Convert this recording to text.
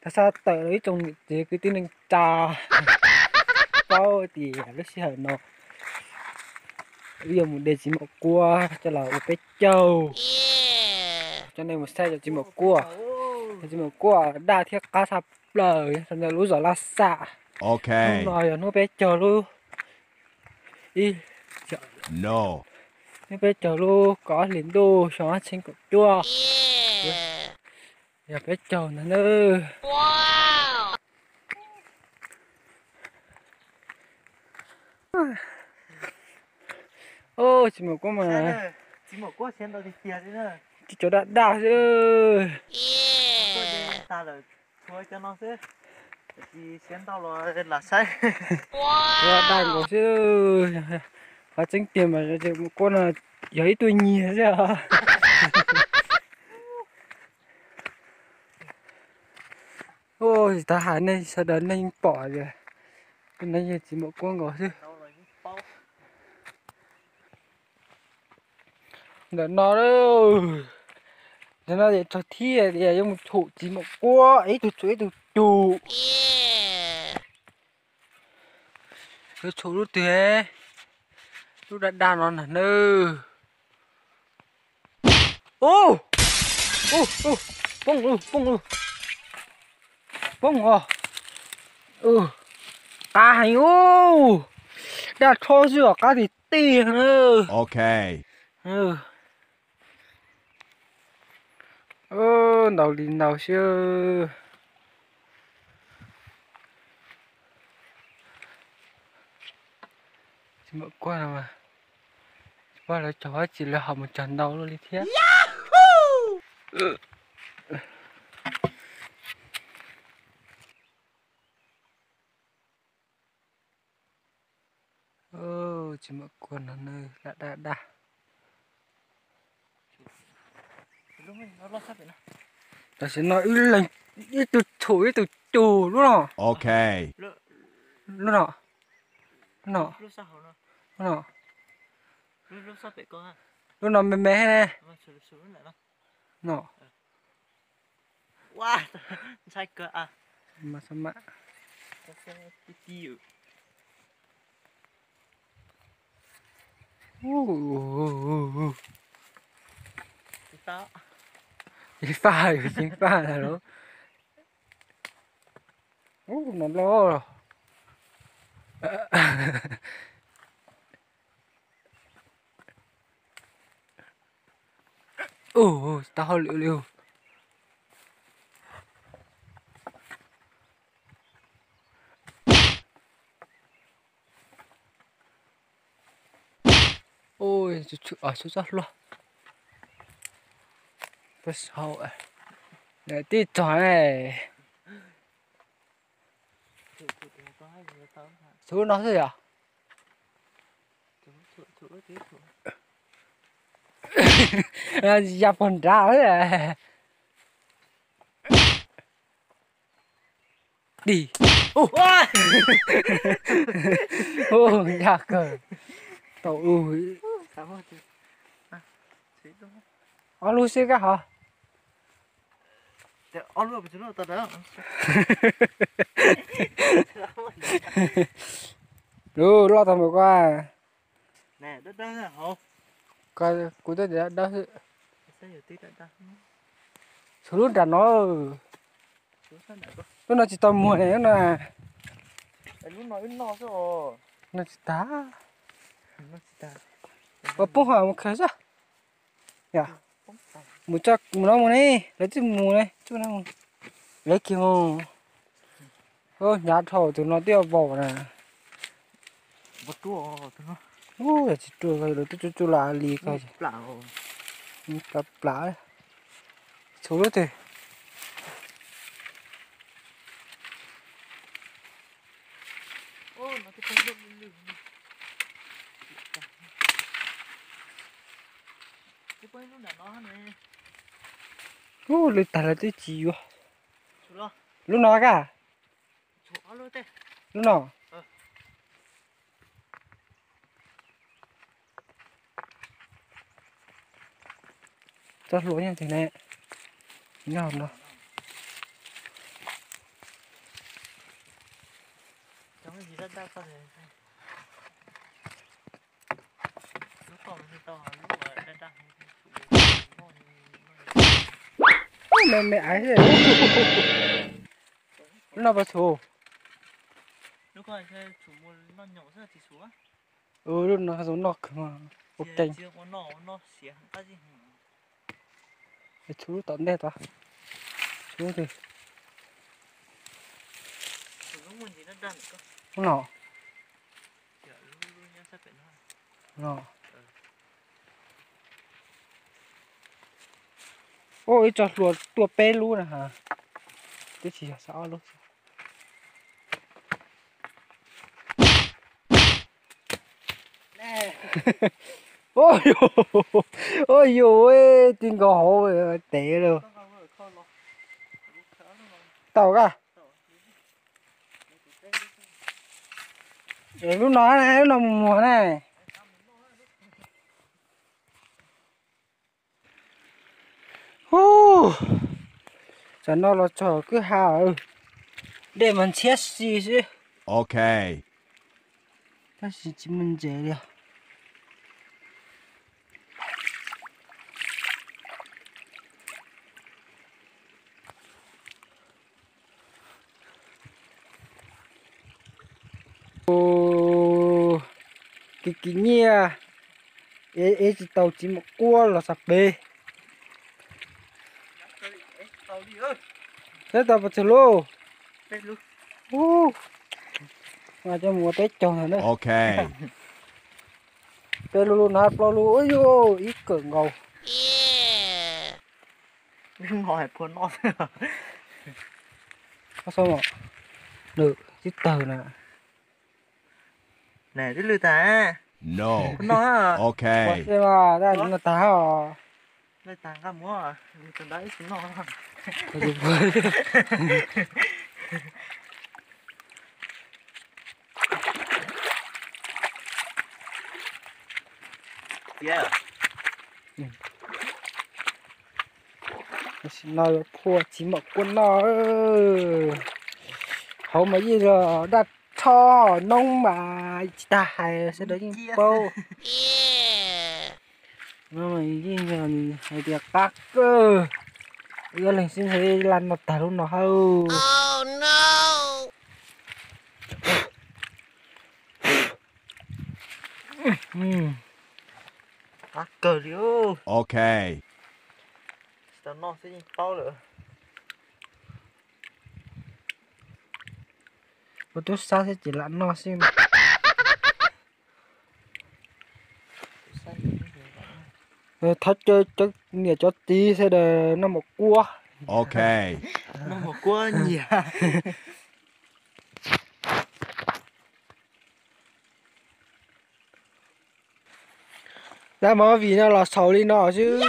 Tag xav tawm los ib tsoom niam txiv kwv tij neej tsa, paub tias lub sij hawm no wb yuav mus de txiv maum kuab coj los ua peb caug. Coj nej mus saib cov txiv maum kuab, cov txiv maum kuab daj thiab qab tshaj plaws rau ntawm lub zos Laj Xam. Hnub no yog hnub peb caug lub, hnub peb caug lub kaum ob hlis ntuj xyoo ob txhiab kaum cuaj, yog peb caug ntag na. Txiv maum kuab mas tib cov daj daj xwb. Tsis daj nkaus xwb. Qhov tseeb tiag mas txiv maum kuab no yog ib tug nyiag xwb. Tsis tas hais nej sawv daws nej yeej pom tias tus no yog txiv maum kuab nkaus xwb. Ntawm no, ntawm no es raug thiab tias yuav mus tshum txiv maum kuab ib tug tshum ib tug cug. Yuav tshum lub twg? Lub daj daj no na nawb. Ub, ub, poob lawm, poob lawm, poob os. Qab heev ub, daj rho xwb os, qab tiag tiag na. Ntaus li ntaus xwb. Tsis muaj kuaj no mas, tsis paub lawv cog dab tsi, lawv ho mus cog ntau luaj li thiab. Tsis muaj kuaj no na, daj daj daj. Tam sim no ib leeg, ib tug tshum ib tug cug lub no. Lub no, lub no, lub no me me ne. No. Ceev faj, ceev faj lawm. Ub, no loj. Ub, tsis tau hauj lwm li. Ub, tshuav txoj hlua. Peb sau, tib txog ne. Txhuv no xwb yom? Ya pog nrad. Dim. Ub, ya kawg. Tau ub. Ob lub xwb kab hov. Lub loj tag mus koj. Kuv twb tias dawb xwb. Txhuv lub nram no. Lub no tsis tau muag ne, lub no. No tsis tas. Ua poob hov mus khaws xwb. Mus tso mus no mus ne, lawv twb mus ne, lawv kiag mus. Hnyav dhau tus no twb vaus na. Ub, yog tsis ruaj lawv twb tsuj tsuj la li ko. Plam plam. Txhuv lub twg. Ub, lwm tag lawv twb tsis yuav. Lub no kab. Lub no. Txoj hlua nyob twg ne? Nyob no. Me me aiv thiab. Lub no puas txhuv? Lub no zoo noj kawg mas ua keeg. Txhuv lub tom ntej tod. Txhuv twg? Lub no. No. Ua ib tso hlua tuaj peb lub na ha. Twb tsis yog xav ob lub. Ua yuj, ua yuj, tib nkaus hauv tev lawm. Tau ka. Lub no na, lub no mus muag na. Hu, tam no los txog kwj ha, dej mas ntxhiab si xwb. Ok, tab sis tsis muaj ntses li. Kim kim nyiaj, ev tsis tau txiv mom kuab los xav pem. Saib tau puas tsawg lub? Ub, coj mus ua peb caug ntawd na. Peb lub, lub no plaub lub, ub yuj, ib kawm nkaus. Nws tib tawg na. Nws twb lwj tag. Noj. Ok. Ua tag os. Lwj tag nqa mus, nws tag ntawd ib tsis noj. Tam sim no yuav phua txiv mom kuab noj. Hauv mas yeej yog daj rho, noob mas tsis tas hais, sawv daws yeej paub. No mas yeej yog hais tias qab kawg. Ib leeg xwb ntshe laj noj tag lub no hawb. Qab kawg li. Ok. Tsis tau noj xwb yeej paub lawm. Ua tub sab xwb ces lam noj xwb. Thov caw cov niam cov txiv sawv daws noj mom kuab. Ok. Noj mom kuab nyiam. Dab mov vim no los xaus li no xwb.